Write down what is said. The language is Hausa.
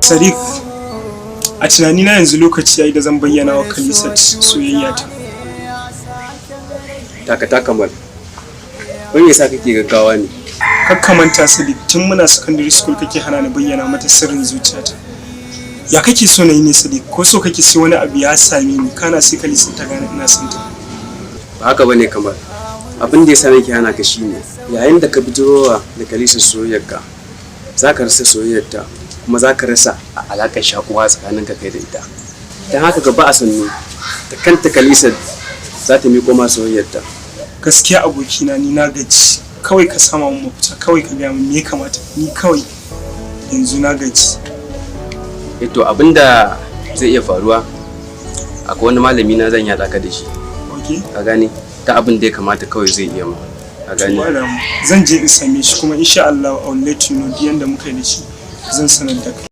Sadiq, a tunanina yanzu lokaci yayi da zan bayyana wa Khalisat soyayya ta. Dakata, Kamal. Wai me yasa kake gaggawa ne? Kakka manta, Sadiq, tun muna secondary school kake hana ni bayyana mata sirrin zuciyata. Ya kake so na yi ne, Sadiq? Ko so kake sai wani abu ya same ni kana sai Khalisat ta gane ina son ta? Ba haka bane, Kamal. Abin da yasa nake hana ka shine yayin da ka bijirowa da Kalisa soyayyarka, za ka rasa soyayyarta, kuma za ka rasa alaƙar shakuwa tsakaninka kai da ita. Don haka ka ba a sannu, ta kanta Kalisa za ta miƙo ma soyayyarta. Gaskiya abokina, ni na gaji. Kawai ka sama mun mafita, kawai ka gaya min me ya kamata. Ni kawai yanzu na gaji. Eh to, abin da zai iya faruwa, akwai wani malami na zan yaɗa ka da shi. Okay. Ka gane? Ta abin da ya kamata kawai zai iya ma. Ka gane? Ba damu. Zan je in same shi, kuma insha Allah I will let you know. Duk yanda muka yi da shi zan sanar da kai.